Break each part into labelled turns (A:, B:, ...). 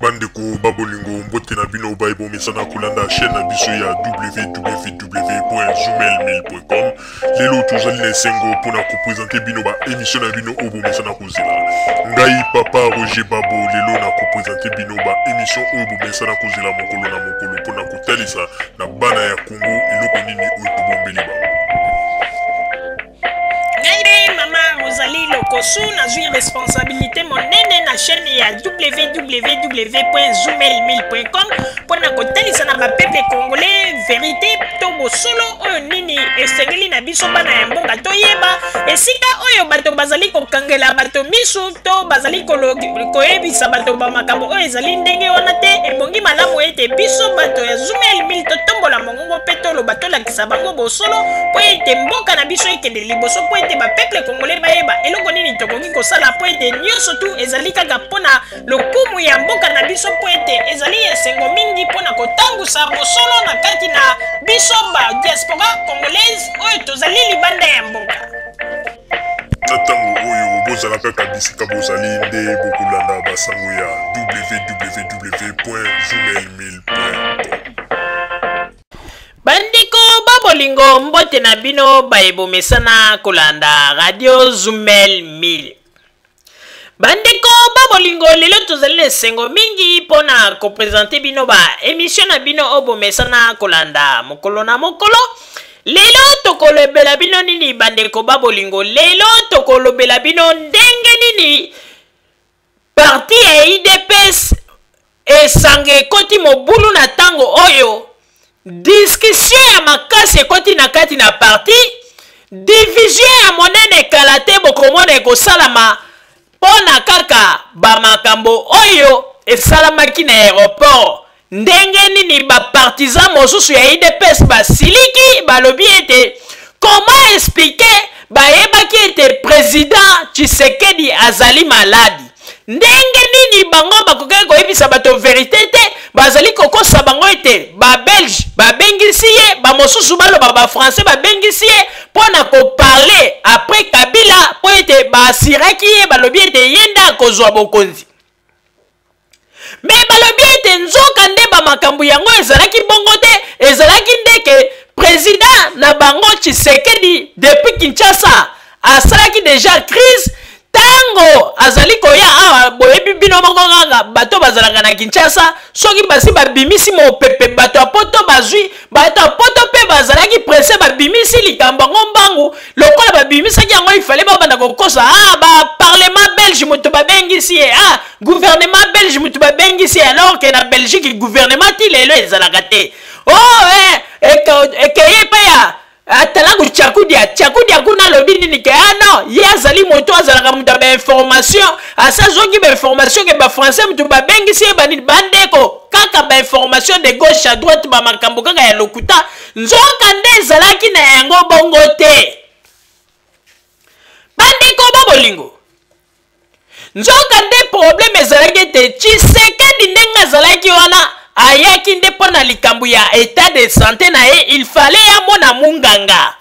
A: Bandeko ba bolingo, mbote na bino baye bomesana kolanda chaîne na biso ya www.zoomail1000.com. Lelo tozali na esengo mpona kopresente bino ba émission na bino oyo bomesana kozela. Ngai papa Roger Babo lelo na kopresente bino ba émission oyo bomesana kozela mokolo na mokolo mpona kotalisa na bana ya Congo eloko nini oyo tobombeli bango.
B: Ngai nde mama Rosalie Lokosu, nazwi responsabilité monene na chaîne ya www.zoomail1000.com mpo na kotalisa na bapeuple congolais verité to bosolo oyo nini esengeli na biso bana ya mboka toyeba esika oyo bato bazali kokangela bato misu to bazali koyebisa bato bamakambo oyo ezali ndenge wana te. Ebongi malamu ete biso bato ya Zoomail 1000 totombola mongongo mpe toloba, tolakisa bango bosolo mpo ete mboka na biso ekende liboso, mpo ete bapeuple congolais bayeba eloko nini tokoki kosala, mpo ete nyonso tu ezali kaka mpo na lokumu ya mboka na biso, mpo ete ezali esengo mingi mpo na kotangusa bosolo na kati na biso ba diaspora congolaise oyo tozali libanda ya mboka.
A: Na ntango oyo bozala kaka bisika bozali nde bokolanda basango ya www.zoomail1000.com.
B: Bandeko ba bolingo, mbote na bino baye bomesana kolanda radio Zumel 1000. Bandeko ba bolingo, lelo tozali na esengo mingi mpo na kopresente bino ba emission na bino oyo bomesana kolanda mokolo na mokolo. Lelo tokolobela bino nini bandeko ba bolingo? Lelo tokolobela bino ndenge nini parti ya UDPS esanga ekoti mobulu na ntango oyo discussion ya makasi ekoti na kati na parti, division ya monene kala te bokomona ekosalama mpo na kaka bamakambo oyo esalamaki na aéroport. Ndenge nini bapartisan mosusu ya UDPS basiliki, balobi ete comment expliquer bayebaki ete président Tshisekedi azali maladi, ndenge nini bango bakokaki koyebisa bato verite te? Bazali kokosa bango ete babelge babengisi ye, bamosusu baloba bafrançais babengisi ye mpo na koparle après Kabila, mpo ete baasiraki ye, balobi ete ye nde akozwa bokonzi. Me balobi ete nzoka nde bamakambo yango ezalaki bongo te, ezalaki nde ke président na bango Tshisekedi depuis Kinshasa asalaki deja crise ntango azali koya awa. Boyebi bino moko kaka bato bazalaka na Kinshasa, soki basi babimisi mopepe, bato ya poto bazwi, bato ya poto mpe bazalaki presse, babimisi likambo yango mbangu. Lokola babimisaki yango, ifale babanda kokosa: ah, ba parlement belge moto babengisi ye, ah, gouvernement belge moto babengisi ye, alors ke na Belgique gouvernement ti lelo ezalaka te. Oh, eh, ekeye epai ya atalaku Chakudia. Chakudia kuna alobi nini? Ke ah non, ye azali moto azalaka moto ya bainformation, asa azwaki bainformation ke bafrançais moto babengisi ye, banini. Bandeko, kaka bainformation de gauche à droite, bamakambo kaka ya lokuta, nzoka nde ezalaki na yango bongo te. Bandeko ba bolingo, nzoka nde probleme ezalaki ete Tshisekedi ndenge azalaki wana, ayaki nde mpo na likambo ya etat de santé na ye, il fallait amona munganga.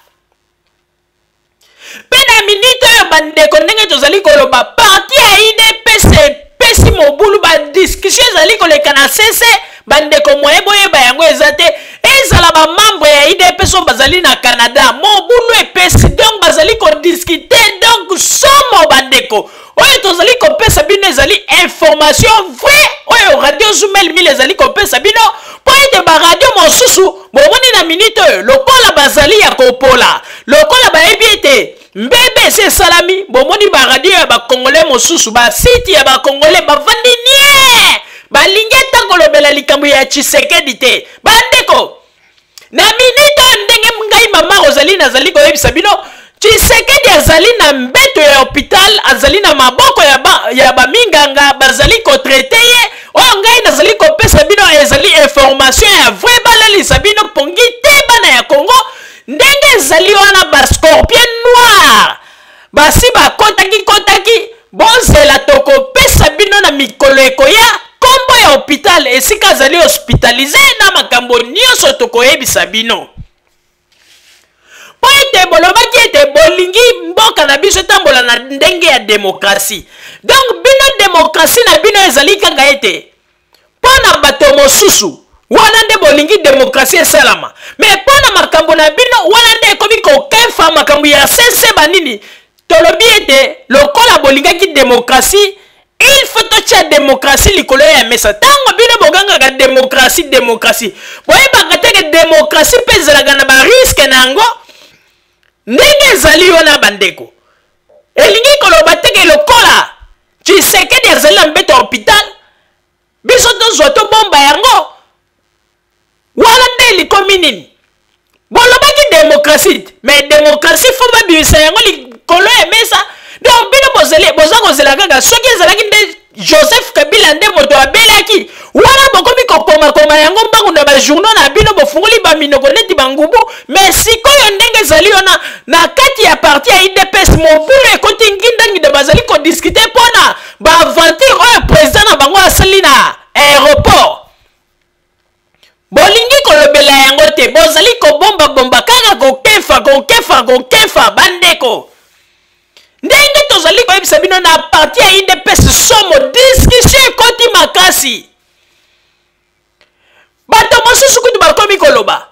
B: Mpe na minute oyo bandeko, ndenge tozali koloba, parti ya UDPS epesi mobulu, badiscussion ezali koleka na sese. Bandeko, moye boyeba yango eza te, ezala bamembre ya UDPS oyo bazali na Canada, mobulu epesi, donc bazali kodiskute, donc somo. Bandeko, oyo tozali kopesa bino ezali information vrai oyo radio Zumel 1000 ezali kopesa bino, mpo ete baradio mosusu bomoni na minute oyo lokola bazali ya kopola, lokola bayebi ete mbebe esi esalami. Bomoni baradio ya bakongole mosusu, basiti ya bakongole bavandi nie, balingi ata kolobela likambo ya Tshisekedi te. Bandeko, na minute oyo ndenge ngai mama Rosalie nazali koyebisa bino, Tshisekedi azali na mbeto ya hopital, azali na maboko ya baminganga, bazali kotraite ye. Oyo ngai nazali kopesa bino ezali information ya vrai, balalisa bino pongi te bana ya Congo. Ndenge ezali wana, bascorpion noir basi bakotaki kotaki. Bozela, tokopesa bino na mikolo ekoya nkombo ya hopital esika azali hospitalize na makambo nyonso tokoyebisa bino, mpo ete bolobaki ete bolingi mboka na biso etambola na ndenge ya demokrasi. Donc bino demokrasi na bino ezali kaka ete bato mosusu wana nde bolingi demokrasi esalama, me mpo na makambo na bino wana nde ekomi kokefa makambo ya sese banini. Tolobi ete lokola bolingaki demokrasi, il faut totia demokrasi likolo ya mesa. Ntango bino bogangaka demokrasi demokrasi, boyebaka te ke demokrasi mpe ezalaka na bariske na yango. Ndenge ezali wana bandeko, elingi koloba te ke lokola Tshisekedi azali na mbeto ya hopital, biso tozwa tobomba yango. Wana nde likomi nini? Bolobaki demokrasi, mais demokrasi fo babimisa yango likolo ya mesa. Donc bino bozali boza kozela kaka soki ezalaki nde Joseph Kabila nde moto abelaki wana, bokomi kokomakoma yango mbangu na bajournaux na bino, bofungoli baminoko neti bangubu. Mais sikoyo ndenge ezali wana, na kati ya parti ya UDPS mobulu ekoti ngindangida, bazali kodiskute mpona baaventure oyo président na bango asali na aéroport. Bolingi kolobela yango te, bozali kobombabomba kaka, kokefa kokefa kokefa. Bandeko, ndenge tozali koyebisa bino, na parti ya UDPS somo, discussion ekoti makasi. Bato mosusu kutu bakomi koloba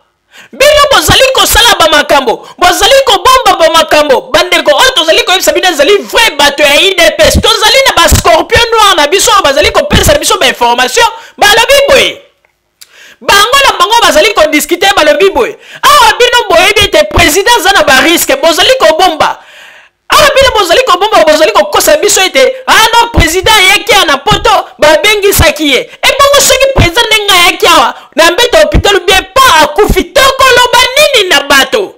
B: bino bozali kosala bamakambo, bozali kobomba bamakambo. Bandeko, oyo tozali koyebisa bino ezali vrai. Bato ya UDPS, tozali na bascorpion noir na biso oyo bazali kopesa biso bainformation. Balobi boye, bango na bango bazali kodiskute, balobi boye: awa bino boyebi ete président aza na bariske, bozali kobomba. Awa bino bozali kobomba, bozali kokosa biso ete ah non, président ayaki awa na poto, babengisaki ye. Ebongo soki président ndenge ayaki awa na mbeto ya hôpital bien pa akufi, tokoloba nini na bato?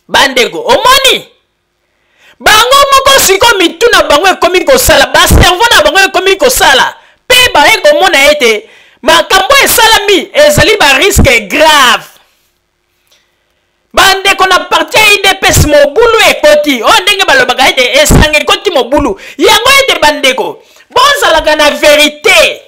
B: Bandeko, omoni bango moko sikoyo mitu na bango ekomi kosala, bacerveau na bango ekomi kosala, mpe baye komona ete makambo esalami ezali bariske grave. Bandeko, na parti ya UDPS mobulu ekoti. Oyo ndenge balobaka ete esanga ekoti mobulu, yango ete bandeko bozalaka na verite,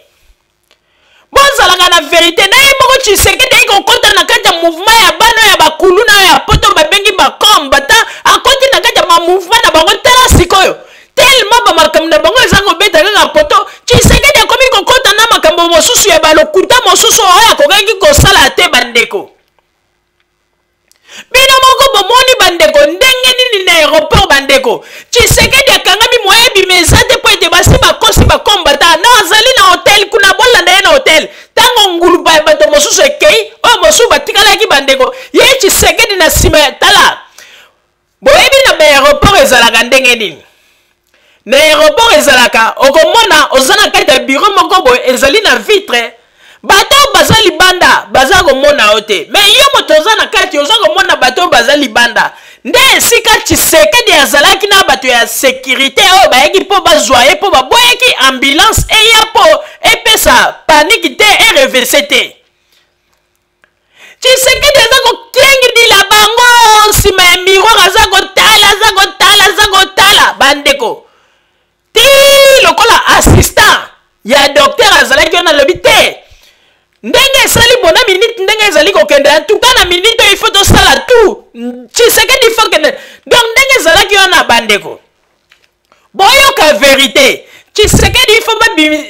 B: bozalaka na verite. Na ye moko Tshisekedi ayei kokɔta na kati ya mouvement ya bana ya bakulu na ya poto babengi bakombata, akɔti na kati ya bamouvement na bango. Tala sikoyo, tellement bamakambo na bango eza kobeta kaka poto, Tshisekedi akomi kokɔta na makambo mosusu ya balokuta mosusu oyo akokaki kosala te. Bandeko, bino moko bomoni, bandeko, ndenge nini na aéroport, bandeko, Tshisekedi akangami, moyebi me eza te mpo ete basi bakosi bakombata na azali na hotel kuna. Bolanda ye na hotel ntango ngulupa ya bato mosusu ekei, oyo mosusu batikalaki. Bandeko, ye Tshisekedi na nsima. Tala, boyebi na baaéroport ezalaka ndenge nini? Na aéroport ezalaka, okomona oza na kati ya bureau moko boye, ezali na vitre, bato oyo baza libanda baza komona yo te, me yo moto oza na kati oza komona bato oyo baza libanda. Nde esika Tshisekedi azalaki na bato ya sécurité oyo bayaki mpo bazwa ye, mpo baboyaki ambulance eya mpo epesa panique te, erevese te. Tshisekedi aza kokengidila bango nsima ya miroir, aza kotala, aza kotala, aza kotala. Bandeko, ti lokola assistant ya docteur azalaki wana, alobi te ndenge esali bona minute, ndenge ezali kokende, en tout cas na minute oyo il faut tosala tout, Tshisekedi il faut kende. Donc ndenge ezalaki wana, bandeko, boyoka verité: Tshisekedi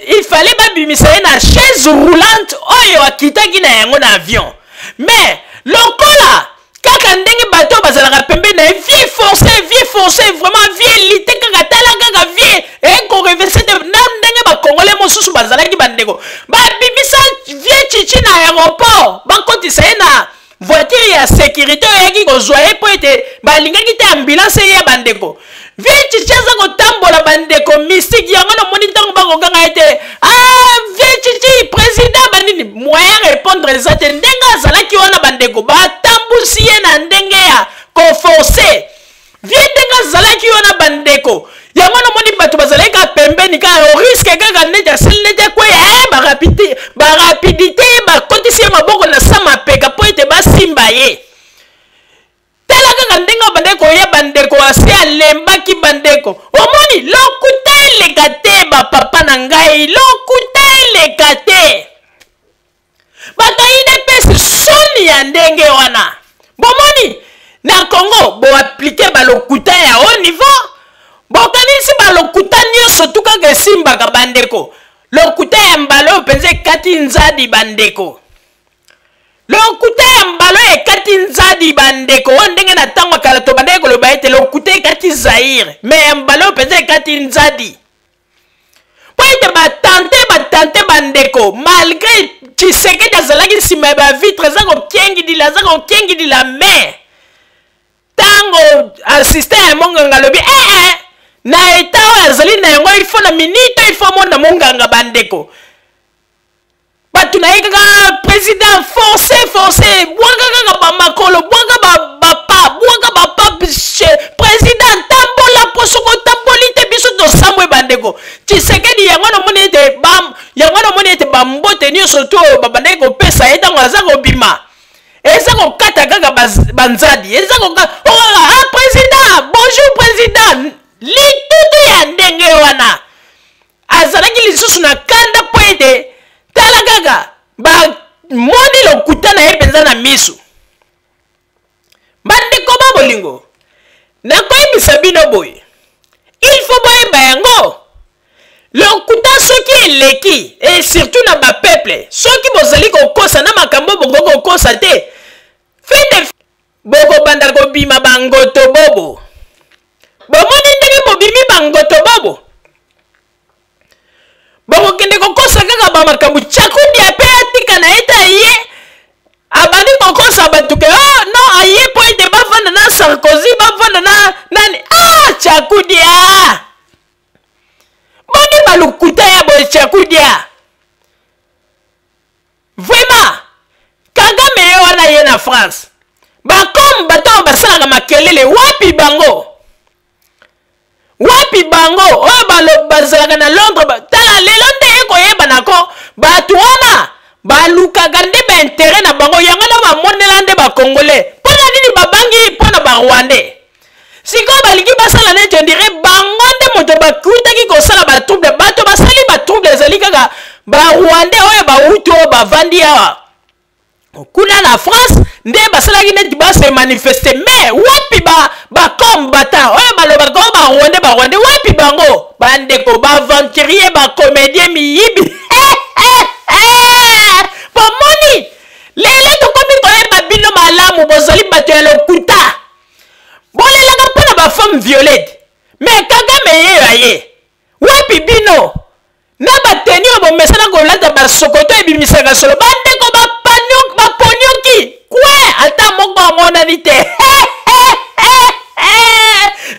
B: il fallait babimisa ye na chaise roulante oyo akitaki na yango na avion. Mais lokola kaka ndenge bato oyo bazalaka pembeni na ye, vieux forcé, vieux forcé, vraiment vieux lite kaka, tala kaka vieux ekorevese te na ndenge bakongole mosusu bazalaki. Bandeko, babimisa vieux Tshitshi na aéroport, bakotisa ye na voiture ya sécurité oyo eyaki kozwa ye, mpo ete balingaki te ambulance eya. Bandeko, vieux Tshitshi aza kotambola, bandeko, mystique yango namoni. Ntango bakokanga ete ah, vieux Tshitshi, président banini, moyen répondre eza te. Ndenge azalaki wana, bandeko, batambusi ye na ndenge ya koforce vieux. Ndenge azalaki wana, bandeko, yango namoni bato bazalaki kaka pembeni, kaka orisque kaka neti asali neti ekweya. Barapidité ye, bakotisi ye maboko na sa mapeka mpo ete basimba ye. Tala kaka ndenge bandeko koya, bandeko, ase alembaki. Bandeko, omoni lokuta eleka te, bapapa na ngai, lokuta eleka te. Bato ya UDPS, soni ya ndenge wana bomoni na Congo, boaplike balokuta ya haut niveau, bokanisi balokuta nyonso tu kaka esimbaka. Bandeko, Lokuta ya mbala oyo mpenza ekati nzadi bandeko. Lokuta ya mbala oyo ekati nzadi bandeko. Oyo ndenge na ntango ya kala tobandaki koloba ete lokuta ekati Zaire, me ya mbala oyo mpenza ekati nzadi. Mpo ete batante batante bandeko, malgre Tshisekedi azalaki nsima ya bavitre, aza kokengidila, aza kokengidila, me ntango assistant ya monganga alobi ee eh, eh, na eta oyo azali na yango il faut na minute il faut amona monganga bandeko bato na ye kaka président force force bwaka kaka bamakolo bwaka bapa bwaka bapa président tambola mpo soki otamboli te biso tosambwe bandeko tshisekedi yango namoni ete yango namoni ete bambote nyonso to oyo babandaki kopesa ye ntango aza kobima eza kokata kaka banzadi eza kokata oh, ah président bonjour président litutu ya ndenge wana azalaki lisusu na kanda mpo ete tala kaka bamoni lokuta na ye mpenza na miso bandeko ba bolingo nakoyebisa bino boye il faut boyeba yango Lokuta soki eleki et surtout na ba peuple soki bozali kokosa na makambo bokoki kokosa te fin de bokobanda kobima bangoto bobo bomoni ndenge bobimi bangoto bobo bokokende kokosa kaka bamakambo chakudia mpe atika na ye te aye abandi kokosa bato ke oh, non aye mpo ete bafanda na sarkozy bafanda na nani ah chakudia boni balukuta ya boye chakudia vraiment kagame ye wana ye na france bakom bato oyo basalaka makelele wapi bango wapi bango oyo bazalaka na londres tala lelo nde ekoyebana ko bato wana balukaka nde baintere na bango yango na bamonela nde bakongole mpo na nini babangi mpo na barwandais sikoyo balingi basala neti ondire bango nde moto bakutaki kosala batrouble bato basali batrouble ezali kaka barwandais oyo bauti oyo bavandi awa kuna na france nde basalaki neti base manifeste mais wapi bacombatant ba oyo balobaka oyo barwandais barwandais wapi bango bandeko baaventurier bacomédien miyibi bomoni lelo tokomi koyeba bino malamu bozali bato ya lokuta bolelaka mpo na bafemme violete me kagame yeyo aye wapi bino na bateni oyo bomesana kolata basokoto ebimisaka solo bandeko baponioki kwe ata moko amonani te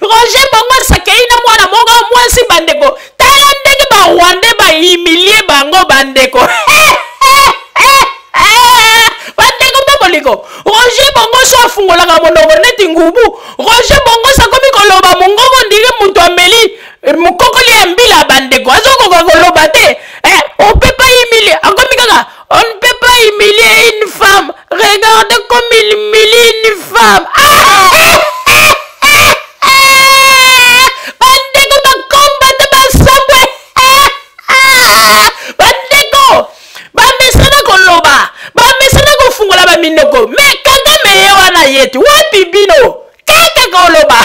B: roger bongo asakei na mwana moko mwasi bandeko tala ndenge barwandais bahumilie bango bandeko bandeko mpe bolingo roger bongoso afungolaka monoko neti ngubu roger bongoso akomi koloba mongongo ndire moto ameli eh, mokokoli ya mbila bandeko azokoka koloba te eh, on peut pas humilier akomi kaka on ne peut pas humilier une femme regardez comme il humilie une femme ah! bandeko bakombate basambwe bandeko bamesana koloba bamesana kofungola baminoko me kagame ye wana ye te wapi bino kaka koloba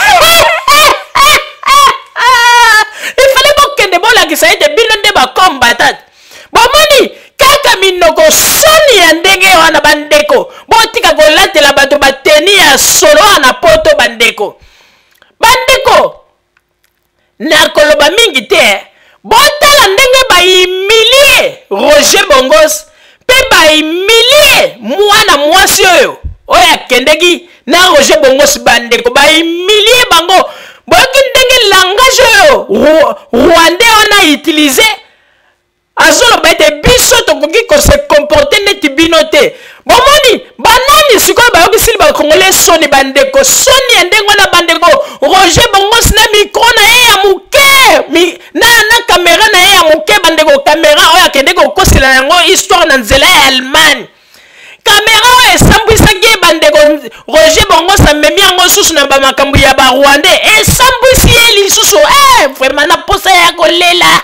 B: ifale bokende bolakisa ete bino nde bakombatat bomoni kaka minoko soni ya ndenge wana bandeko botika kolatela bato bateni ya solo wana poto bandeko bandeko Nakoloba mingi te, botala ndenge ba humilie Roger Bongos mpe ba humilie mwana mwasi oyo oyo akendeki na Roger Bongos. Bandeko ba humilie bango, boyoki ndenge langage oyo Rwandais wana utilise azoloba ete biso tokoki kose comporte neti bino te bomoni banani sikoyo bayokisili bakongole soni bandeko soni ya ndenge wana bandeko roger bongos na mikro na ye ya moke mi, na, na kamera na ye ya moke bandeko kamera oyo akende kokosela yango histoire na nzela ya allemagne kamera oyo esambwisaki ye bandeko roger bongos amemi yango susu na bamakambo ya barwandais esambwisi ye lisusu eh, vraiment na posa ya kolela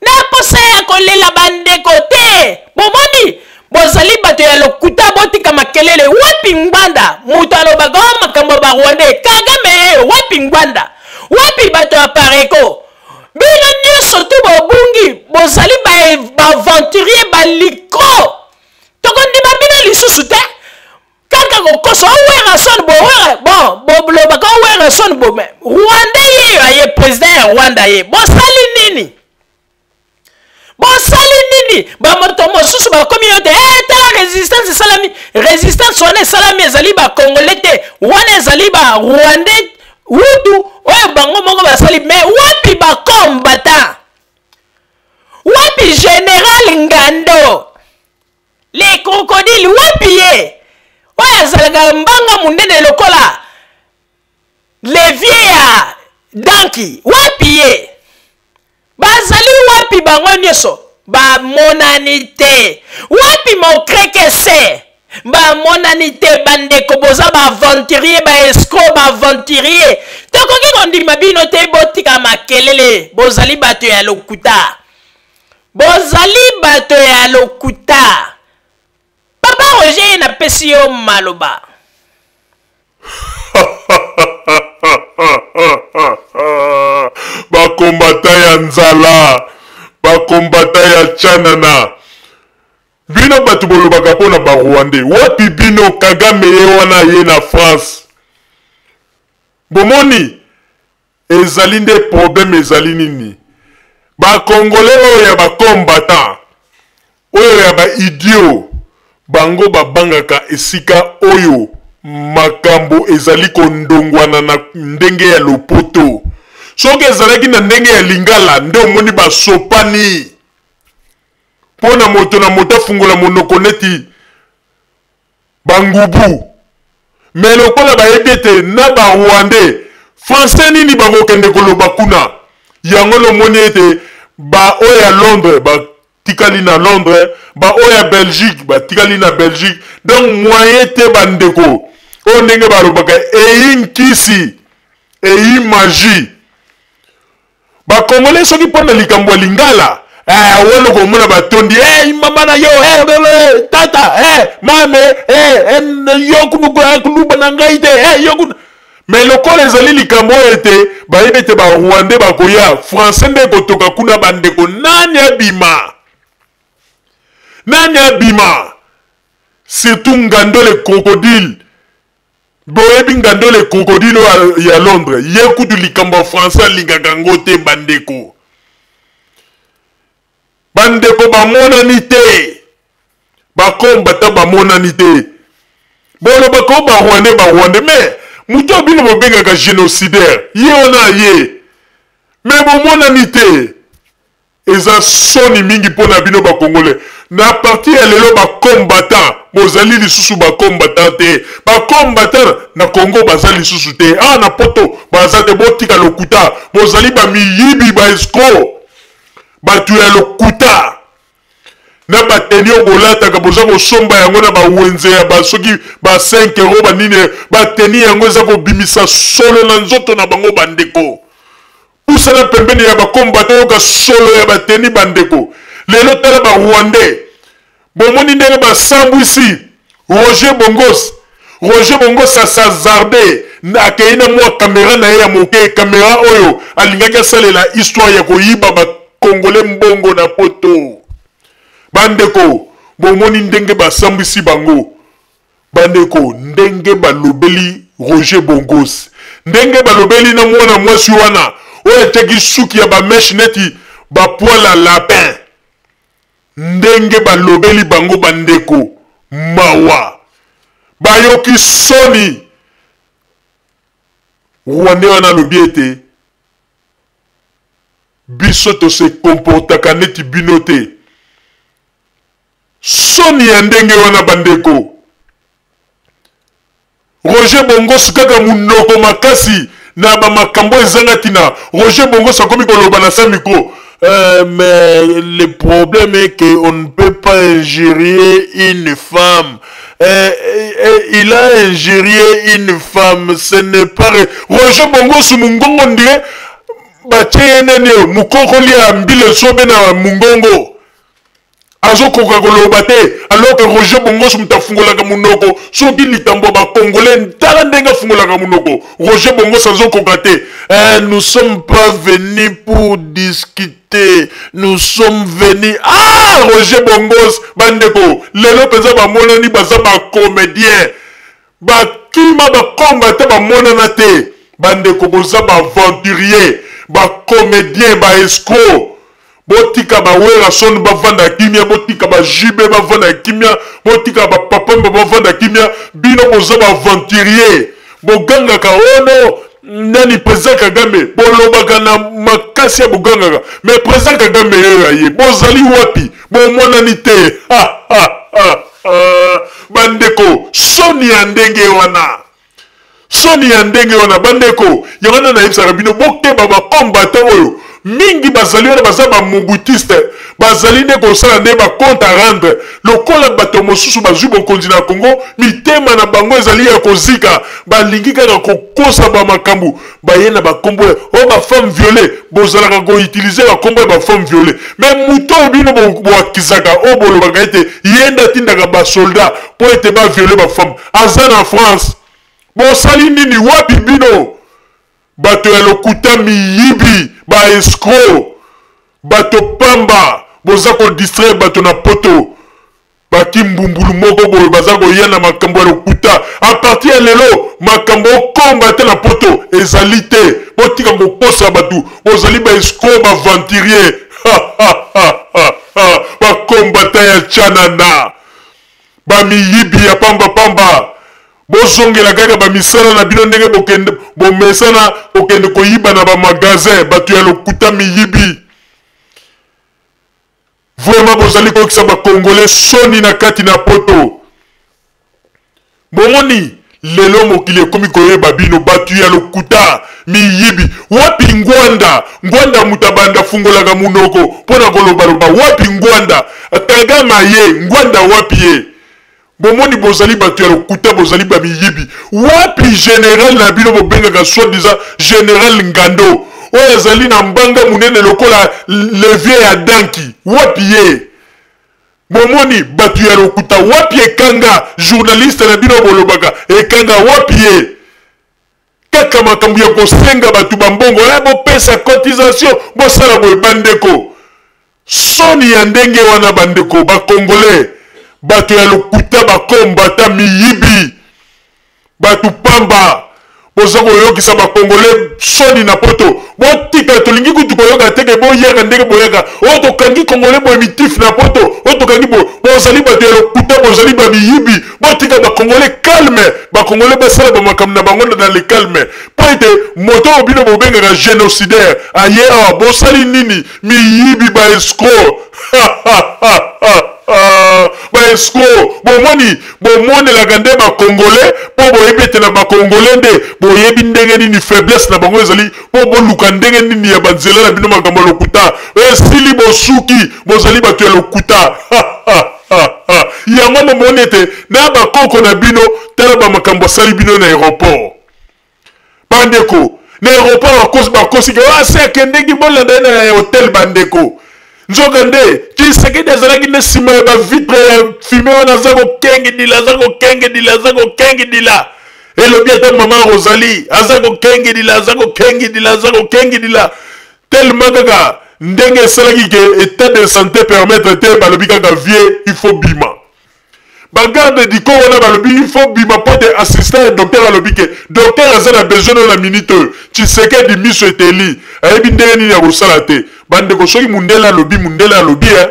B: na posa ya kolela bandeko te bomoni bozali bato ya lokuta botika makelele wapi ngbanda moto alobaka o makambo ya barwandais kagame ye wapi ngbanda wapi bato ya pareko Bino nyonso tu bobungi, bozali baaventurier, ba balikro. Tokondima bino lisusu te. Kaka kokosa Werrason, bo Werra, bon, bolobaka Werrason, bo mais Rwanda ye yo aye president ya Rwanda ye. Bosali nini? Bosali nini? Bamoto mosusu bakomi yo te, eh, tala resistance esalami. Resistance wana esalami ezali ba Congolais te, wana ezali ba Rwandais Hutu oyo bango moko basali. Mais wapi ba combattant? Wapi General Ngando? Les crocodiles wapi ye? Oyo azalaka mbanga munene lokola levier ya danki, wapi ye? Bazali wapi bango nyonso? Bamonani te. Wapi mokrekese? Bamonani te. Bandeko, boza ba aventurier, ba escroc, ba aventurier. Tokoki kondima bino te, botika makelele. Bozali bato ya lokuta. Bozali bato ya lokuta. Papa Roger, napesi yo maloba.
A: Bakombata ya nzala, bakombata ya chanana. Bino bato bolobaka mpo na ba Rwandais, wapi bino? Kagame ye wana ye na France. Bomoni ezali nde problème ezali nini? Ba Congolais oyo ya ba combattants, oyo ya ba idiots, bango babangaka esika oyo makambo ezali kondongwana na ndenge ya lopoto. Soki ezalaki na ndenge ya lingala nde omoni basopani mpo na moto na moto afungola monoko neti bangubu. Me lokola bayebi ete na ba Rwandais français nini bakokende koloba kuna, yango nomoni ete ba oyo ya Londres batikali na Londres, ba oyo ya Belgique batikali na Belgique. Donc moyen te bandeko, oyo ndenge balobaka eyi nkisi eyi magie. Ba Congolais soki mpo na likambo ya lingala, wana okomona batondi, mama na yo, tata, mame, yo kuluba na ngai te, yo kuna. Mais lokola ezali likambo oyo ete bayebi ete ba Rwandais bakoya, français nde ekotoka kuna. Bandeko, nani abima? Nani abima? Surtout Ngando le crocodile. Boyebi Ngando le crocodile oyo ya Londres, ye kutu likambo ya français alingaka yango te. Bandeko, bandeko bamonani te, bakombata bamonani te. Bolobaka oyo ba Rwandais, ba Rwandais, mais moto oyo bino bobengaka génocidaire ye wana ye, mais bomonani te. Eza soni mingi mpo na bino ba Congolais. Na partir ya lelo ba combattants bozali lisusu ba combattants te. Ba combattants na Congo baza lisusu te. Ah, na poto baza te. Botika lokuta. Bozali ba miyibi, ba escrocs. Bato ya lokuta. Na bateni oyo bolataka, boza kosomba yango na bawenze ya ba soki ba 5 euro banini. Bateni yango eza kobimisa solo na nzoto na bango. Bandeko, pusana pembeni ya bakombata, oyoka solo ya bateni. Bandeko, lelo tala ba Rwandais, bomoni ndenge basambwisi Roger Bongos. Roger Bongos asazarde, akei na mwa kamera na ye ya moke, kamera oyo alingaki asalela histoire ya koyiba bakongole mbongo na poto. Bandeko, bomoni ndenge basambwisi bango. Bandeko, ndenge balobeli Roger Bongos, ndenge balobeli na mwana mwasi wana oyo atiaki suki ya bameshe neti bapoil ya lapin, ndenge balobeli bango, bandeko, mawa, bayoki soni. Rwandais wana alobi ete biso tose comportaka neti bino te. Soni ya ndenge wana, bandeko. Roger Bongos kaka munoko makasi na ba makambo ezanga tina. Roger Bongos akomi koloba na sa micro. Mais le problème est que on ne peut pas injurier une femme. Il a injurié une femme, ce n'est pas... Roger Bongos mungongo ndire batie ye nani mukokoli ya mbile sobe na mungongo. Azokoka koloba te alors que Roger Bongos moto afungolaka monoko soki likambo ya ba congolais tala ndenge afungolaka monoko Roger Bongos azokoka te eh, nous sommes pas venus pour discuter nous sommes venus ah Roger Bongos bandeko lelo mpenza bamonani baza ba comédien bakima bakomba te bamonana te bandeko boza ba aventurier ba comédien ba escroc botika ba werrason bavanda kimia botika ba jb bavanda kimia botika ba papamba bavanda kimia bino boza ba aventurier bogangaka ono oh nani président kagame bolobaka na makasi ya bogangaka mais président kagame yeyo aye bozali wapi bomonani te bandeko soni ya ndenge wana Soni ya ndenge wana bandeko, yango wana nayebisaka bino bokeba ba combattant oyo mingi bazali wana baza ba mobutiste bazali nde kosala nde ba compte à rendre lokola bato mosusu bazwi bokonzi na Congo mitema na bango ezali ya kozika balingi kaka kokosa ba makambo baye na bakombo ya oyo oh, ba femme violée bozalaka koutilize bakombo ya ba femme violée mais moto oyo bino boakizaka oyo bolobaka ete ye nde atindaka basoldat mpo ete baviole ba femme aza na France bosali nini wapi bino bato ya lokuta miyibi ba escroc bato pamba boza kodistraire bato na poto bakimbumbulu moko boye baza koya na makambo ya lokuta a partir ya lelo makambo okomba te na poto ezali te botika kokosa bato bozali ba escroc ba aventurier bakombata ya chanana Ba miyibi ya pamba pamba. Bozongela kaka ba misala na bino ndenge bokende bomesana kokende koyiba na ba magasin bato ya lokuta miyibi. Vraiment bozali koyokisa ba congolais soni na kati na poto. Bomoni lelo mokili ekomi koyeba bino batu ya lokuta miyibi wapi ngwanda ngwanda moto abanda fungolaka munoko mpo na kolobaloba wapi ngwanda kagame aye ngwanda wapi ye bomoni bozali bato ya lokuta bozali ba miyibi wapi general na bino bobengaka soit disant general ngando oyo azali na mbanga monene lokola levier ya danki wapi ye Bomoni batu ya lokuta wapi ekanga journaliste na bino bolobaka ekanga wapi ye kaka makambo ya kosenga bato bambongo eh, bopesa cotisation bosala boye bandeko soni ya ndenge wana bandeko bakongolais bato ya lokuta bakombata miyibi Batu pamba boza koyokisa ba congolais soni na poto botika tolingi kutu koyoka te ke boyaka ndenge boyaka oyo tokangi congolais boye mitif na poto oyo tokangi boye bozali bato ya lokuta bozali ba miyibi botika ba congolais calme ba congolais basala ba makambo na bango na le calme mpo ete moto oyo bino bobengaka génocidaire aye awa bosali nini miyibi ba escroc ba escroc bomoni bomonelaka nde ba congolais mpo boyebi ete na ba congolais nde boyebi ndenge nini faiblesse na bango ezali mpo boluka ndenge nini ya banzela na bino makambo ya lokuta esili bosuki bozali bato ya lokuta yango bomoni ete na bakoko na bino tala bamakambo asali bino na aéroport bandeko na aéroport bakosi bakosi ke ase ah, akendeki bolanda ye na hotel bandeko nzoka nde tshisekedi azalaki nde nsima ya bavitre ya fume wana aza kokengedila aza kokengedila aza kokengedila elobi ata mama rosalie aza kokengedila aza kokengedila aza kokengedila tellement kaka ndenge esalaki ke état de santé permettre te balobi kaka vie il faut bima ba garde du corps wana balobi il faut bima mpo te assistant ya docteur alobi ke docteur aza na besoin no na minute oyo tshisekedi miso eteli ayebi ndenge nini ya kosala te bandeko soki mundele alobi mundele alobi eh.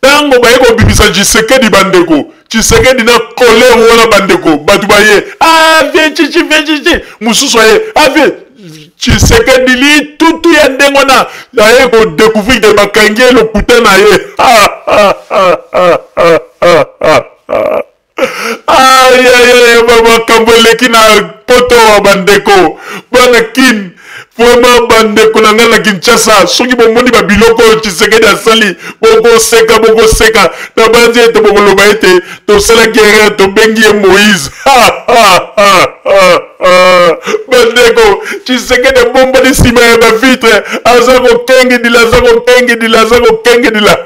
A: ntango baye kobimisa tshisekedi bandeko tshisekedi na colère wana bandeko bato baye ah vie chichi vie chichi mosusu aye ah vie Tshisekedi litutu ya ndenge wana aye ko découvrir que bakangi ye lokuta na ye ayayaya makambo eleki na poto wa bandeko bana kin vraiment bandeko na ngai na kinshasa soki bomoni babiloko oyo tshisekedi asali bokoseka bokoseka nabanzi ete bokoloba ete tosalaki erreur tobengi ye moïse.
C: Bandeko, Tshisekedi abombani nsima ya bavitre, aza kokengedila, aza kokengedila, aza kokengedila.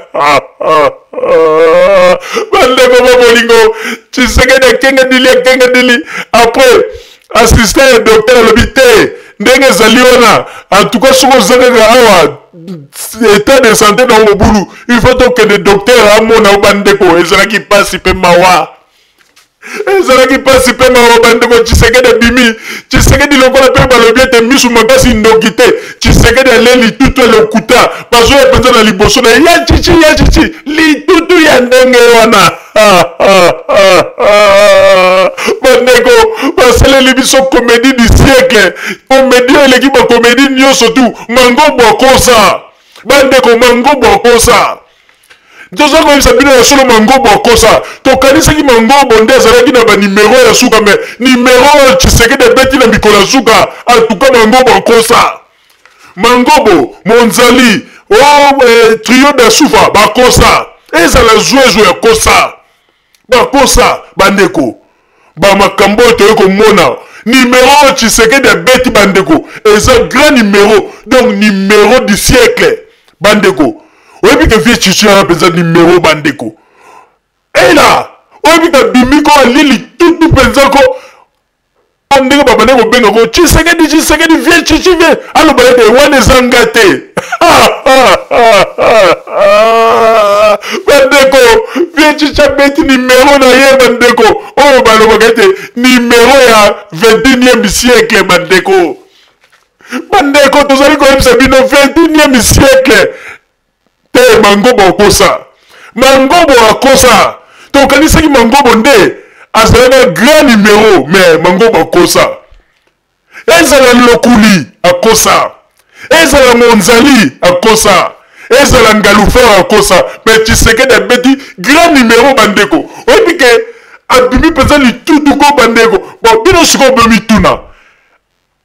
C: Bandeko ba bolingo, Tshisekedi akengedili, akengedili. Après, assistant ya docteur alobi te, ndenge ezali wana, en tout cas soki oza kaka awa, état de santé na mobulu, il faut tokende docteur amona yo. Bandeko, ezalaki mpasi mpe mawa, ezalaki mpasi mpe mawa. Bandeko, Tshisekedi abimi, Tshisekedi lokola mpe balobi ete misu makasi ndoki te. Tshisekedi ale litutu ya lokuta, bazoya mpenza na liboso na ye, ya Tshitshi, ya Tshitshi, litutu ya ndenge wana. Bandeko, basaleli biso comédie du siècle, comédie oyo eleki bacomédie nyonso tu. Mangobo akosa, bandeko, Mangobo akosa. Toza koyebisa bino ya solo, Mangobo akosa. Tokanisaki Mangobo nde azalaki na banimero ya suka, mais nimero oyo Tshisekedi abeti na mikolo ya suka, atuka Mangobo akosa. Mangobo, Monzali, oh, trio d'Asufa bakosa, ezala zwezwe ya kosa, bakosa. Bandeko, bamakambo oyo toyei komona, nimero oyo Tshisekedi abeti, bandeko, eza grand numero, donc numero du siècle. Bandeko, oyebi ke vieux Tshitshi wana mpenza numero. Bandeko, ela oyebi ke abimi ko alie litutu mpenza ko ndenge babanda kobenga ko Tshisekedi, Tshisekedi, vieux Tshitshi, vieux, aloba ete wana eza nga te. Bandeko, vieux Tshitshi abeti nimero na ye, bandeko, oyo balobaka ete nimero ya 21e siècle. Bandeko, bandeko, tozali koyebisa bino 21e siècle te. Mangobo akosa, Mangobo akosa. Tokanisaki Mangobo nde azalaka grand numero, mais Mangobo akosa. Ezala Lokuli akosa, ezala Monzali akosa, ezala Ngalufer akosa, mais Tshisekedi abeti grand numero. Bandeko, oyebi ke abimi mpenza litutu ko. Bandeko, bon, bino sikoyo bomituna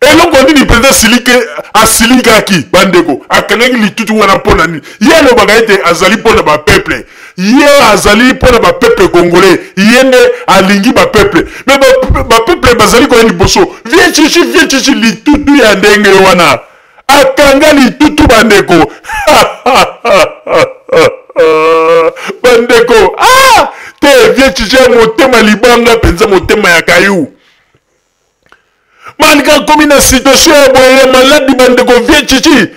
C: eloko nini mpenza asilike, asilikaki. Bandeko, akangaki litutu wana mpo na nini? Ye alobaka ete azali mpo na bapeuple, ye azali mpo na bapeuple congolais, ye nde alingi bapeuple, mais bapeuple bazali koya liboso. Vieux Tshitshi, vieux Tshitshi, litutu ya ndenge wana, akanga litutu. Bandeko, bandeko, ah te, vieux Tshitshi ya motema libanga mpenza, motema ya kayu, malgré akomi na situation ya boye ya maladi. Bandeko, vieux Tshitshi,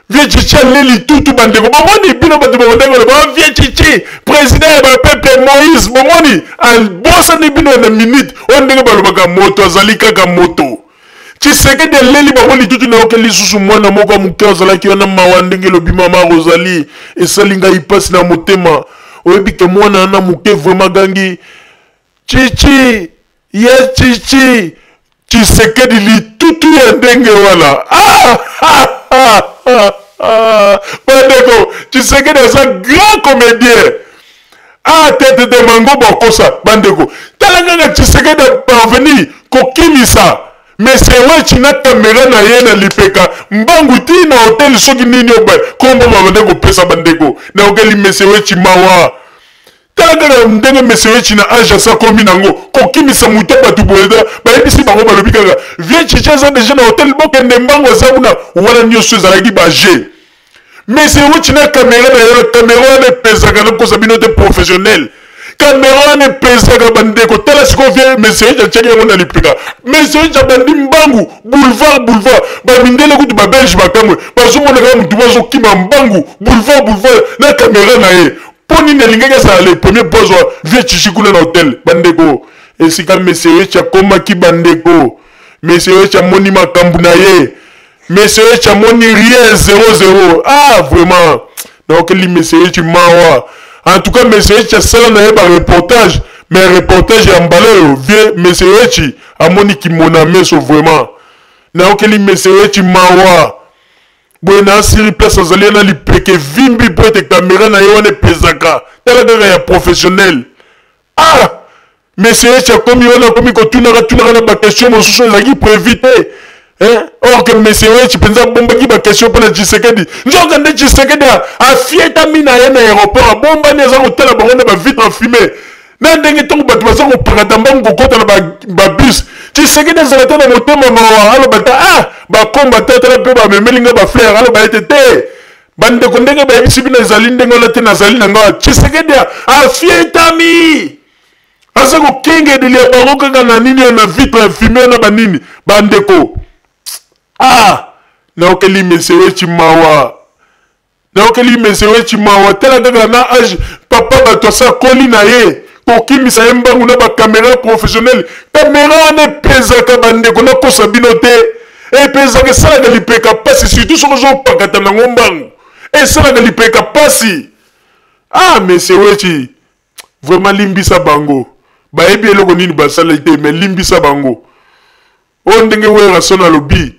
C: vieux Tshitshi ale litutu. Bandeko, bomoni bino bato babandaki koloba vieux Tshitshi président ya bapeuple, Moïse, bomoni abosani bino na minute oyo. Ndenge balobaka, moto azali kaka moto. Tshisekedi aleli bango litutu. Nayoki lisusu mwana moko ya moke azalaki wana, mawa ndenge elobi mama Rosalie, esali ngai mpasi na motema. Oyebi ke mwana wana moke vraiment gangi Tshitshi, ye Tshitshi, Tshisekedi litutu ya ndenge wana. Ah! Bandeko, Tshisekedi aza grand comédien. Ah te te te, Mangobo akosa. Bandeko, tala kaka Tshisekedi parvenir kokimisa Monsieur Wetshi na kamera na ye na lipeka mbangu ti na hotel soki nini oyo kombo babande kopesa. Bandeko, nayokeli Monsieur Wetshi mawa. Tala kaka ndenge Monsieur Wetshi na age asi akomi nango, kokimisa moto ya bato boye. Bayebisi bango, balobi kaka vieux Tshitshi aza deja na hotel, bokende mbango, aza kuna. Wana nyonso ezalaki baje. Monsieur Wetshi na kamera na ye, kamera wana epesaka, nakosa bino te, professionnel, kamera wana epesaka. Bandeko, tala sikoyo vieux Monsieur Wetshi atiaki yango na lipeka. Monsieur Wetshi abandi mbangu boulevard boulevard. Bamindele kutu, babelge bakamwe, bazomona kaka motu bazokima mbangu boulevard boulevard na kamera na ye. Mpo nini alingaki azala le premier po azwa vieux Tshitshi kuna na hotel? Bandeko, esika Monsieur Wetshi akomaki, bandeko, Monsieur Wetshi amoni makambo na ye, Monsieur Wetshi amoni rien, 0 0. Ah, vraiment, naokeli Monsieur Wetshi mawa. En tout cas, Monsieur Wetshi asala na ye bareportage, mais reportage ya mbala oyo, vieux Monsieur Wetshi amoni kimona meso. Vraiment, naokeli Monsieur Wetshi mawa boye na asiri place azali na lipeke vimbi mpo ete kamera na ye wana epesaka. Tala kaka ya professionnel. Ah, Monsieur Wetshi akomi wana, akomi kotunaka tunaka na baquestion mosusu ezalaki prévu te. Or que Monsieur Wetshi mpenza abombaki baquestion mpo na Tshisekedi. Nzoka nde Tshisekedi afietami na ye na aéroport, abombani, aza kotala bango na bavitre afumé na ndenge ntango bato baza kopakata mbangu kokɔta na babus. Tshisekedi azala te na motema mawa, aloba ta ah bakomba te, tala mpe bamemeli nga bafleur, aloba ete te bandeko ndenge bayebisi bino ezali ndenge wana te, nazali na nga. Tshisekedi afietami, aza kokengedeli ya bango kaka na nini, na vitre ya fume na banini. Bandeko, ah naokeli monsieur Wetshi mawa, nayokeli monsieur Wetshi mawa. Tala kaka na age papa bato asakoli na ye, kokimisa ye mbangu na bakamera professionnel. Kamera wana epezaka bandeko, nakosa bino te, epezaka, esalaka lipeka pasi, surtout soki ozopakata nango mbangu, esalaka lipeka pasi. Ah monsieur Wetshi, vraiment limbisa bango, bayebi eloko nini basali te, mais limbisa bango. Oyo ndenge Werrason alobi,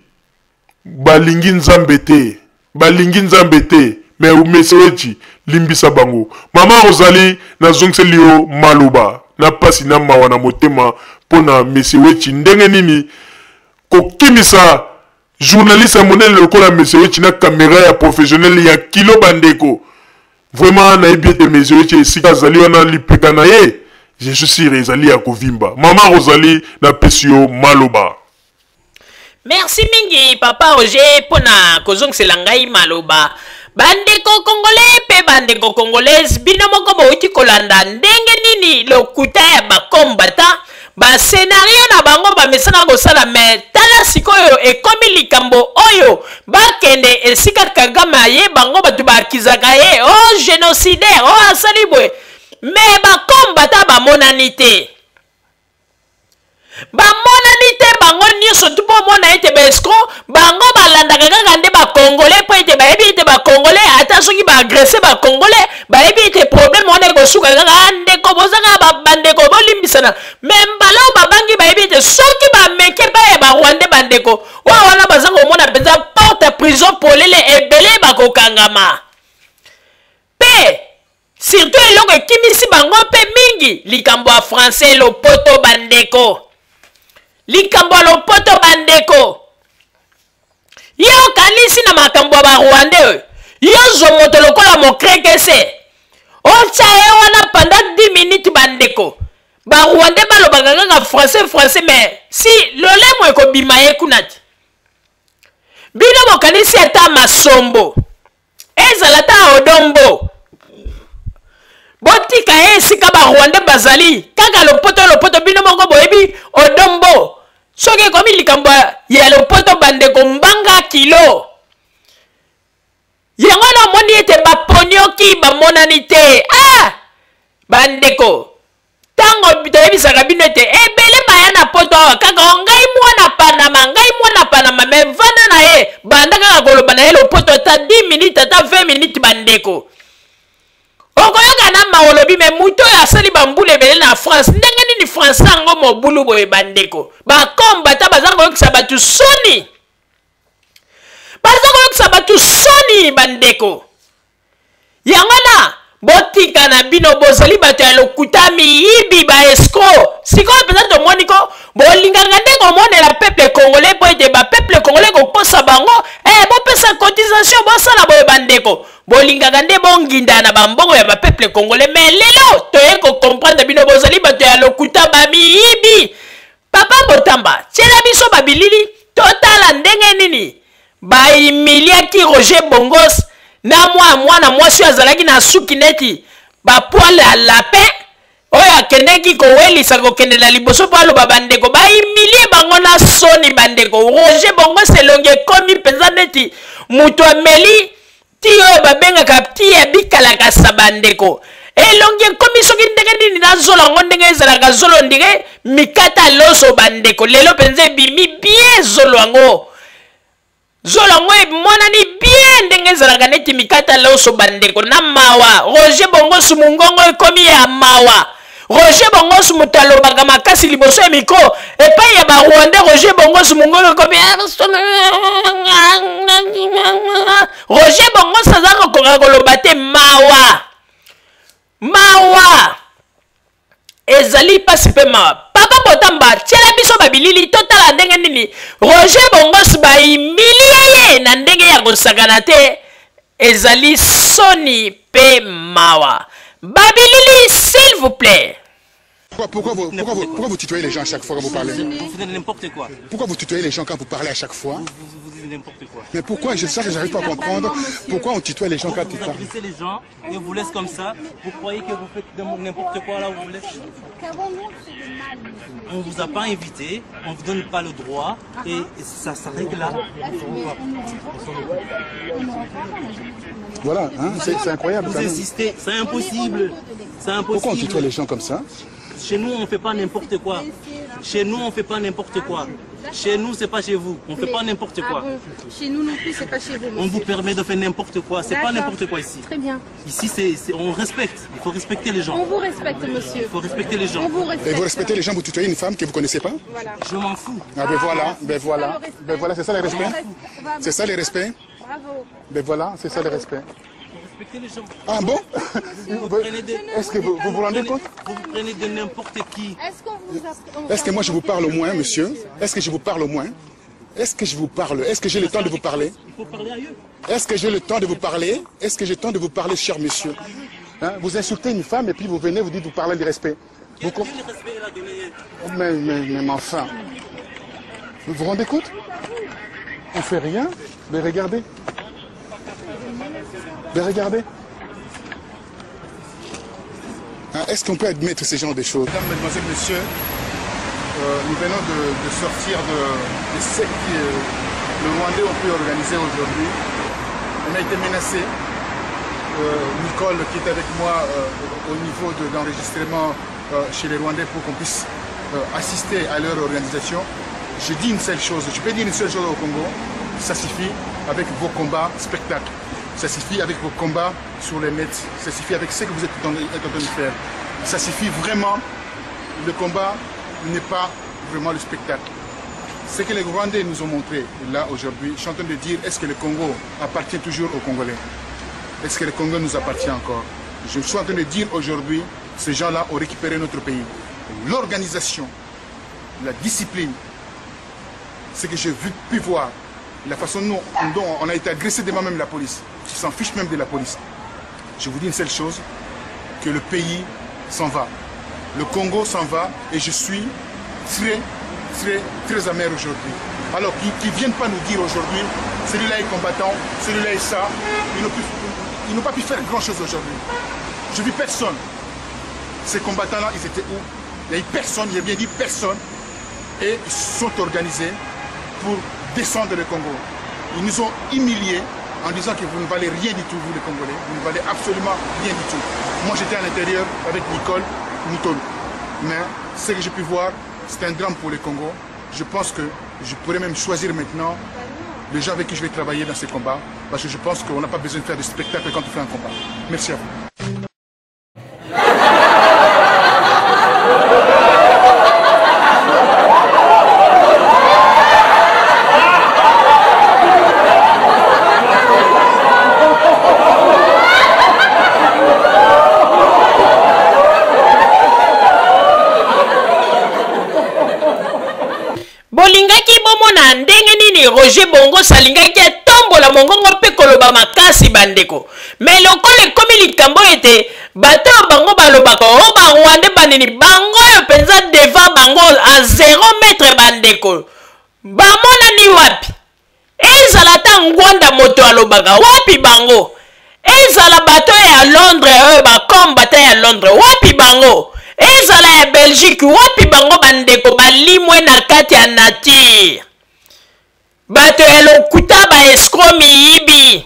C: balingi Nzambe te, balingi Nzambe te, mais monsieur Wetshi, limbisa bango. Mama Rosalie, nazongiseli yo maloba na pasi na mawa na motema mpona monsieur Wetshi. Ndenge nini kokimisa journaliste ya monene lokola monsieur Wetshi na kamera ya professionnel ya kilo? Bandeko, vraiment nayebi ete monsieur Wetshi esika azali wana, lipeka na ye, je suis sûr ezali ya kovimba. Mama Rosalie, napesi yo maloba.
B: Merci mingi papa Roger mpona kozongisela ngai maloba. Bandeko congolais mpe bandeko congolaise, bino moko bouti kolanda ndenge nini lokuta ya bakombata, basenario na bango bamesana kosala. Me tala sikoyo ekomi likambo oyo bakende esika Kagame aye, bango bato baakizaka ye o oh, génocidaire, o oh, asali boye, me bakombata bamonani te, bamonani te bango nyonso tu, mpo omona ete baescro bango balandaka kaka nde bakongole, mpo ete bayebi ete bakongole ata soki baagrese bakongole, bayebi ete probleme wana ekosuka kaka ah, ndeko boza kaka bandeko, bolimbisana. Me mbala oyo babangi, bayebi ete soki bameke epai ya barwandais, bandeko oyo wana baza komona mpenza porte ya prison polele, ebele bakokangama. Mpe surtout eloko ekimisi bango mpe mingi, likambo ya français, lopoto bandeko, likambo ya lopoto bandeko. Yo okanisi na makambo ya barwandais oyo, yo zwa moto lokola mokrekese, otya ye wana pendant 10 minutes, bandeko barwandais balobaka kaka français français, mais si lolemo ekobima ye kuna te. Bino bokanisi ata masombo ezala ata odombo, botika ye esika barwandais bazali kaka lopoto lopoto. Bino moko boyebi odombo, soki ekomi likambo ya lopoto, bandeko, mbanga kilo yango wana. Omoni ete baponioki bamonani te. Ah bandeko, ntango toyebisaka bino ete ebele baya na poto awa kaka o ngai mwana Panama, ngai mwana Panama, me vanda na ye, banda kaka koloba na ye lopoto ata 10 minutes, ata 20 minutes, bandeko, okoyoka na mawa. Olobi me moto oyo asali bambula ebele na France, ndenge nini français yango mobulu boye? Bandeko, bakombata baza koyokisa bato soni, baza koyokisa bato soni bandeko. Yango wana botika na bino, bozali bato ya lokuta, miyibi, baescro. Sikoyo mpenza tomoni ko bolingaka nde komonela peuple congolais, mpo ete bapeuple congolais kokosa bango eh, bopesa cotisation, bosala boye. Bandeko, bolingaka nde bonginda na bambongo ya bapeuple congolais, mais lelo toye kocomprendre bino, bozali bato ya lokuta, bamiyibi. Papa Botamba, tiela biso babilili totala ndenge nini bahumiliaki Roger Bongos na mwa mwana mwasi oyo azalaki na suki neti bapoile ya lapin, oyo akendeki kowelisa kokende na liboso mpo aloba. Bandeko, bahumilie bango na soni. Bandeko, Roger Bongos elongi ekomi mpenza neti moto ameli ti oyo babengaka ti ya bikalakasa. Bandeko, elongi ekomi soki ndenge nini na zolo yango ndenge ezalaka zolo ndire mikata loso. Bandeko, lelo mpenza ebimi bien zolo yango, zolo yango emonani bien ndenge ezalaka neti mikata loso. Bandeko, na mawa, Roger Bongosu mongongo ekomi ya mawa. Roger Bongosu, moto alobaka makasi liboso ya mikro epai ya barwandais, Roger Bongosu mongongo ekomi. Roger Bongosu aza kokoka koloba te. Mawa, mawa, ezali mpasi mpe mawa. Papa Botamba, tiela biso babilili totala ndenge nini Roger Bongosu bahumilie ye na ndenge ya kosakana te. Ezali soni mpe mawa. Babilili, s'il vous plaît.
D: Pourquoi, pourquoi, vous, pourquoi, vous, pourquoi vous tutoyez les gens à chaque fois quand vous parlez
E: Vous faites n'importe quoi.
D: Pourquoi vous tutoyez les gens quand vous parlez à chaque fois
E: Vous, vous, vous dites n'importe quoi.
D: Mais pourquoi, je sais que j'arrive pas à comprendre, pourquoi on tutoie les gens quand
E: Vous
D: ils parlent
E: agressez les gens et vous laissez comme ça. Vous croyez que vous faites n'importe quoi là où vous voulez.
F: Qu'avons-nous fait de mal
E: On vous a pas invité, on vous donne pas le droit et ça s'arrête là.
D: Voilà, hein, c'est incroyable.
E: Vous
D: quand même.
E: insistez, c'est impossible. C'est impossible.
D: Pourquoi on tutoie les gens comme ça
E: Chez nous, on fait pas n'importe quoi. Chez nous, on fait pas n'importe quoi. Chez nous, c'est pas chez vous. On fait pas n'importe
F: Ah
E: quoi.
F: bon Chez nous non plus, c'est pas chez vous.
E: On vous
F: monsieur.
E: permet de faire n'importe quoi. C'est pas
F: D'accord.
E: n'importe quoi ici.
F: Très bien.
E: Ici, c'est, on respecte. Il faut respecter les
F: On
E: gens.
F: vous respecte, monsieur.
E: Il faut respecter les
F: On
E: gens.
F: vous respecte.
D: Et vous respectez les gens, vous tutoyez une femme que vous connaissez pas
F: Voilà.
E: Je m'en fous.
D: Ah ben voilà, ben voilà,
F: Ça, le respect.
D: ben voilà, c'est ça le respect
F: Bravo.
D: C'est ça le respect
F: Bravo.
D: Ben voilà, c'est ça le respect.
E: Respectez les gens.
D: Ah bon
E: Vous prenez de,
D: Est-ce que vous vous, vous rendez compte
E: vous vous prenez de n'importe qui.
F: Est-ce qu'on vous a... on
D: Est-ce que
F: vous a
D: moi je vous parle au moins, monsieur Est-ce que je vous parle au moins Est-ce que je vous parle Est-ce que j'ai le temps de vous parler
E: Il faut parler à eux.
D: Est-ce que j'ai le temps de vous parler Est-ce que j'ai le temps de vous parler, cher monsieur Hein, Vous insultez une femme et puis vous venez, vous dites vous parlez du respect. Vous
E: Quel,
D: com-
E: quel respect elle a donné
D: mais, mais, mais, mais enfin, vous vous rendez compte On fait rien, mais regardez. Mais regardez. Hein, Est-ce qu'on peut admettre ce genre de choses Mesdames, Mesdemoiselles, Messieurs, euh, nous venons de, de sortir de, de ce que euh, le Rwandais ont pu organiser aujourd'hui. On a été menacés. Euh, Nicole qui est avec moi euh, au niveau de l'enregistrement euh, chez les Rwandais pour qu'on puisse euh, assister à leur organisation. Je dis une seule chose, je peux dire une seule chose au Congo, ça suffit avec vos combats spectacles, ça suffit avec vos combats sur les nets, ça suffit avec ce que vous êtes en êtes en train de faire. Ça suffit vraiment, le combat n'est pas vraiment le spectacle. Ce que les Rwandais nous ont montré là aujourd'hui, je suis en train de dire, est-ce que le Congo appartient toujours aux Congolais Est-ce que le Congo nous appartient encore Je suis en train de dire aujourd'hui, ces gens-là ont récupéré notre pays. L'organisation, la discipline, ce que j'ai vu, pu voir, la façon dont, dont on a été agressé devant même la police, qui s'en fiche même de la police. Je vous dis une seule chose, que le pays s'en va. Le Congo s'en va et je suis très, très, très amer aujourd'hui. Alors qu'ils ne viennent pas nous dire aujourd'hui, celui-là est combattant, celui-là est ça. Ils n'ont pu- ils n'ont pas pu faire grand-chose aujourd'hui. Je vis personne. Ces combattants-là, ils étaient où Il n'y a eu personne, il a bien dit personne. Et ils se sont organisés pour descendre le Congo. Ils nous ont humiliés en disant que vous ne valez rien du tout, vous les Congolais. Vous ne valez absolument rien du tout. Moi, j'étais à l'intérieur avec Nicole Mouton. Mais ce que j'ai pu voir, c'est un drame pour le Congo. Je pense que je pourrais même choisir maintenant les gens avec qui je vais travailler dans ces combats, parce que je pense qu'on n'a pas besoin de faire de spectacle quand on fait un combat. Merci à vous.
B: Bolingaki bomona ndenge nini Roger Bongos alingaki atombola mongongo mpe koloba makasi bandeko. Me lokola ekomi likambo ete bato oyo bango balobaka o ba Rwandais banini bango oyo mpenza devant bango a 0 mètre bandeko. Bamonani wapi? Ezala ata Ngwanda moto alobaka wapi bango? Ezala bato ya Londres oyo ba combattant ya Londres wapi bango? Ezala ya Belgique wapi bango bandeko balimwe na kati ya nature? Bato ya lokuta ba escroc miyibi.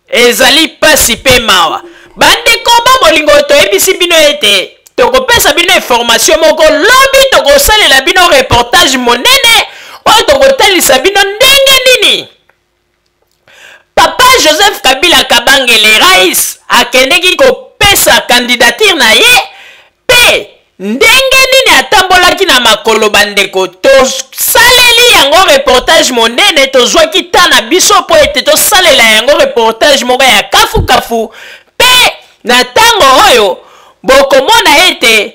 B: Ezali pasi pe mawa. Bandeko ba bolingo toyebisi bino ete tokopesa bino information moko lobi tokosalela bino reportage monene oyo tokotalisa bino ndenge nini Papa Joseph Kabila Kabange le Rais akendeki kopesa candidature na ye pe ndenge nini atambolaki na makolo bandeko tosaleli yango reportage monene tozwaki temps na biso po ete tosalela yango reportage moko ya kafukafu pe na ntango oyo bokomona ete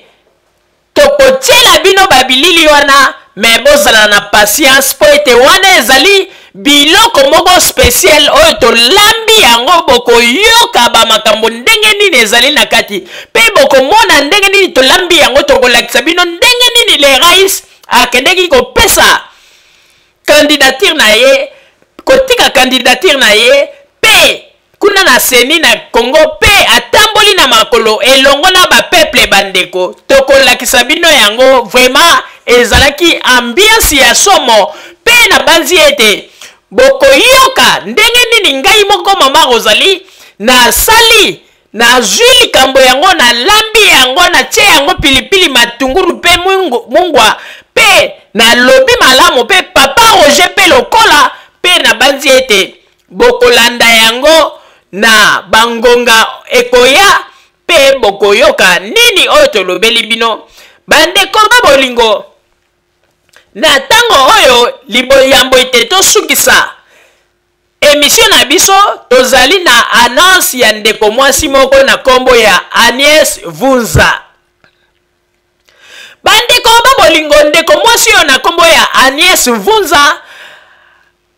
B: Tokotiela bino ba bilili wana mais bozala na patience po ete wana ezali biloko moko spécial oyo tolambi yango. Bokoyoka bamakambo ndenge nini ezali na kati, mpe bokomona ndenge nini tolambi yango. Tokolakisa bino ndenge nini le rais akendeki kopesa candidature na ye, kotika candidature na ye mpe kuna na CENI na Congo, mpe atamboli na makolo elongo na bapeuple. Bandeko, tokolakisa bino yango. Vraiment, ezalaki ambiance ya somo, mpe nabanzi ete bokoyoka ndenge nini ngai moko mama Rosalie nasali, nazwi likambo yango, nalambi yango, natie yango pilipili, matungulu mpe mungwa, mpe nalobi malamu, mpe papa Roger mpe lokola. Mpe nabanzi ete bokolanda yango na bangonga ekoya, mpe bokoyoka nini oyo tolobeli bino. Bandeko ba bolingo, na ntango oyo, yambo ete tosukisa émission na biso, tozali na annonce ya ndeko mwasi moko na nkombo ya Agnès Vunza. Bandeko ba bolingo, ndeko mwasi oyo na nkombo ya Agnès Vunza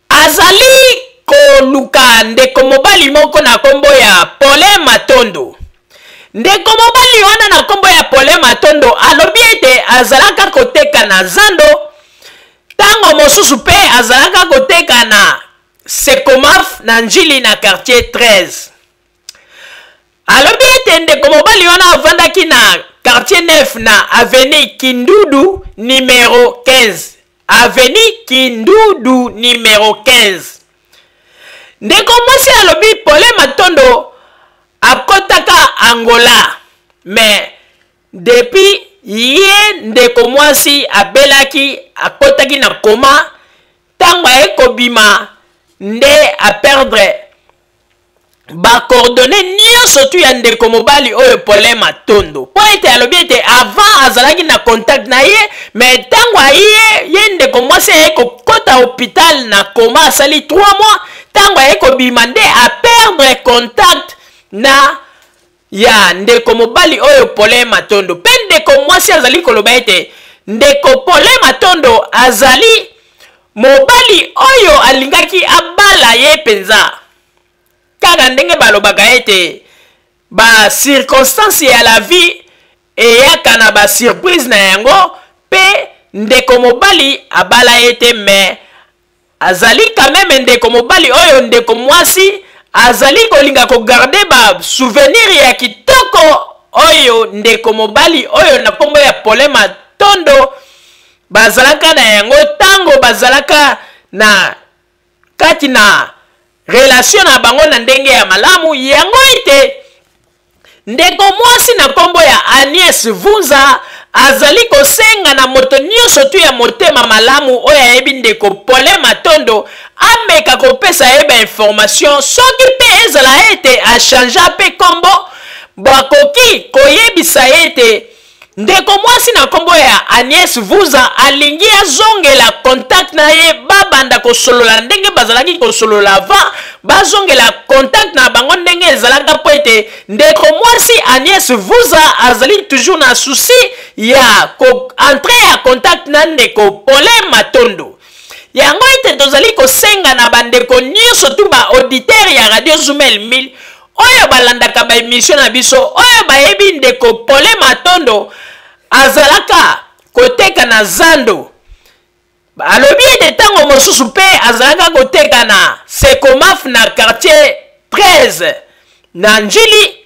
B: azali koluka ndeko mobali moko na nkombo ya Paulin Matondo. Ndeko mobali wana na nkombo ya Paulin Matondo alobi ete azalaka koteka na zando, ntango mosusu mpe azalaka koteka na Secomaf na Njili na quartier 13. Alobi ete ndeko mobali wana avandaki na quartier 9 na avenue Kindudu numero 15, avenue Kindudu numero 15. Ndeko mwasi alobi Pole Matondo akɔtaka Angola, mais depuis ye ndeko mwasi abelaki, akɔtaki na coma, ntango aye kobima nde aperdre bacoordonnées nyonso tu ya ndeko mobali oyo Paulin Matondo, mpo ete alobi ete avant azalaki na contact na ye, mais ntango aye, ye ndeko mwasi aye kokɔta hôpital na coma, asali 3 mois, ntango aye kobima nde aperdre contact na ya ndeko mobali oyo Paulin Matondo. Mpe ndeko mwasi azali koloba ete ndeko Paulin Matondo azali mobali oyo alingaki abala ye mpenza. Kaka ndenge balobaka ete bacirconstance ya la vie eyaka na basurprise na yango, mpe ndeko mobali abala ye te, mais azali quand même ndeko mobali oyo ndeko mwasi azali kolinga kogarder basouvenir ya kitoko oyo ndeko mobali oyo na nkombo ya Paulin Matondo bazalaka na yango ntango bazalaka na kati na relation na bango na ndenge ya malamu. Yango ete ndeko mwasi na nkombo ya Agnès Vunza azali kosenga na moto nyonso tu ya motema malamu oyo ayebi ndeko Paulin Matondo ameka kopesa ye bainformation. Soki mpe ezala ete achanger mpe nkombo, bakoki koyebisa ye ete ndeko mwasi na nkombo ya Agnès Vuza alingi azongela contact na ye, babanda kosolola ndenge bazalaki kosolola avant, bazongela contact na bango ndenge ezalaka, mpo ete ndeko mwasi Agnès Vuza azali toujours na souci ya entrer ya contact na ndeko Paulin Matondo. Yango ete tozali kosenga na bandeko nyonso tu baauditeur ya Radio Zumel 1000 oyo balandaka baémission na biso, oyo bayebi ndeko Paulin Matondo azalaka koteka na zando, alobi ete ntango mosusu mpe azalaka koteka na Secomaf na quartier 13 na Njili,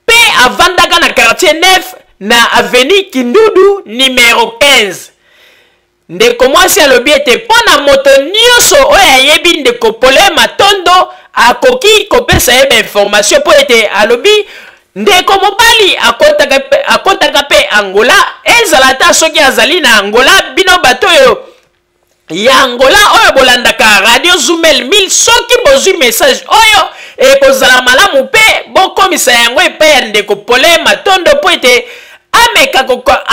B: mpe avandaka na quartier 9 na avenue Kindudu numero 15. Ndeko mwasi alobi ete mpo na moto nyonso oyo ayebi ndeko Pole Matondo akoki kopesa ye bainformation, mpo ete alobi ndeko mobali akɔtaka mpe Angola. Ezala ata soki azali na Angola, bino bato oyo ya Angola oyo bolandaka Radio Zumel 1000, soki bozwi message oyo, ekozala malamu mpe bokomisa yango epai ya ndeko Pole Matondo, mpo ete ameka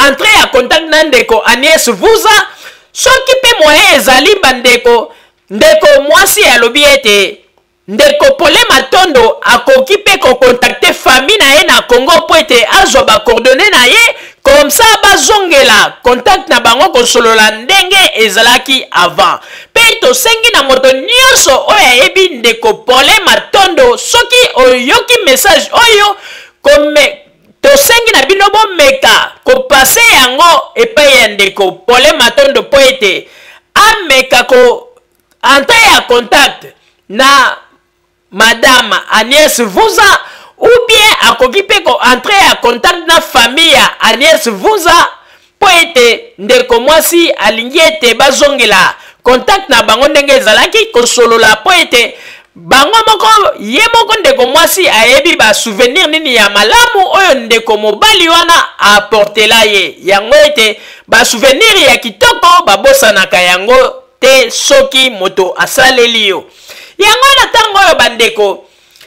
B: entrer ya contact na ndeko Agnès Vuza. Soki mpe moyen ezali, bandeko, ndeko mwasi alobi ete ndeko Pole Matondo akoki mpe kocontacter famille na ye na Congo mpo ete azwa bacoordonnées na ye. Comme Comme ça bazongela contact na bango kosolola ndenge ezalaki avant. Mpe tosengi na moto nyonso oyo ayebi ndeko Paulin Matondo, soki oyoki message oyo kome, tosengi na bino bomeka kopase yango epai ya ndeko Paulin Matondo mpo ete ameka ko entrer ya contact na Madame Agnès Vuza ou bien akoki mpe ko entrer ya contact na famille ya Agnès Vuza mpo ete ndeko mwasi alingi ete bazongela contact na bango ndenge ezalaki kosolola mpo ete bango moko ye moko ndeko mwasi ayebi ba souvenir nini ya malamu oyo ndeko mobali wana aportela ye yango ete ba souvenir ya kitoko babosanaka yango te soki moto asaleli yo yango na ntango oyo bandeko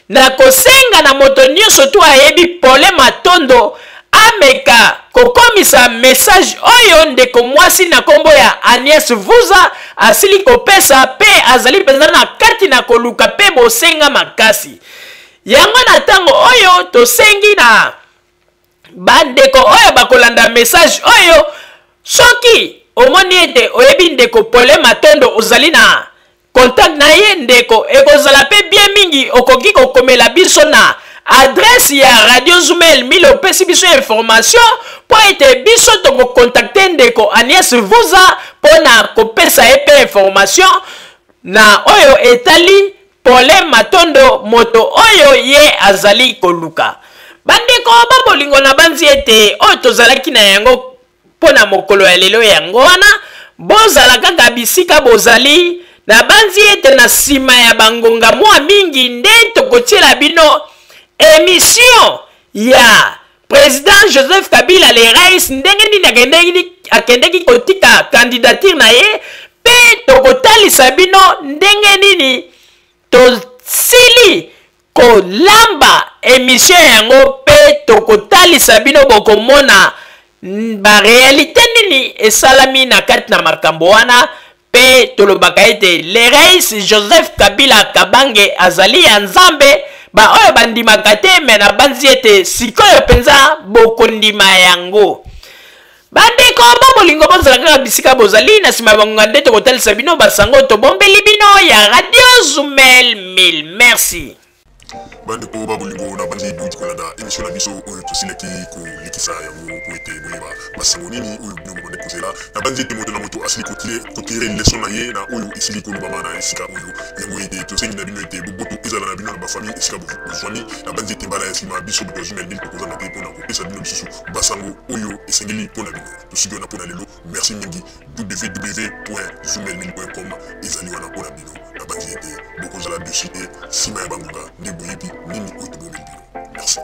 B: nakosenga na moto nyonso to ayebi pole matondo ameka kokomisa message oyo ndeko mwasi na nkombo ya Agnès Vuza asili kopesa mpe azali mpenza na kati na koluka mpe bosenga makasi yango na ntango oyo tosengi na bandeko oyo bakolanda message oyo soki omoni ete oyebi ndeko pole matondo ozali na contact na ye ndeko ekozala mpe bien mingi okoki kokomela biso na adresse ya radio zumel mile opesi biso information mpo ete biso tokokontakte ndeko agnès vuza mpo na kopesa ye mpe information na oyo etali Paulin Matondo, moto oyo ye azali koluka. Bandeko ba bolingo, nabanzi ete oyo tozalaki na yango mpo na mokolo ya lelo yango wana. Bozala kaka bisika bozali. Nabanzi ete na nsima ya bangonga mwa mingi nde tokotiela bino emission ya President Joseph Kabila le Rais ndenge nini akendeki, akendeki kotika candidature na ye mpe tokotalisa bino ndenge nini tosili kolamba emission yango mpe tokotalisa bino bokomona barealite nini esalami na kati na makambo wana Pe tolobaka ete le Rais Joseph Kabila Kabange azali ya Nzambe, ba oyo bandimaka te me nabanzi ete sikoyo penza bokondima yango. Bandeko ba bolingo bozala kaka bisika bozali, na sima ya bangonga nde tokotalisa bino basango tobombeli bino ya Radio Zumel 1000. Merci.
A: Bandeko ba bolingo, na banzi bouti kolanda emission na biso oyo tosilaki kolekisa yango mpo ete boyeba basango nini oyo bino bobandaki kozela. Na banzi ete moto na moto asili kotire leson na ye na oyo esili kolobama na esika oyo yango ete tosengi na bino ete boboto ezala na bino na bafamille esika bozwami. Na banzi ete mbala ya nsima biso bato ya Zumel Mille tokozanga te mpo na kopesa bino lisusu basango oyo esengeli mpo na bino. Tosuki wana mpo na lelo. Merci mingi. www.zoomelmil.com ezali wana mpo na bino. Nabanzi ete bokozala dessus te nsima ya bangonga nde boyebi nini oyo tobombeli bino. Merci.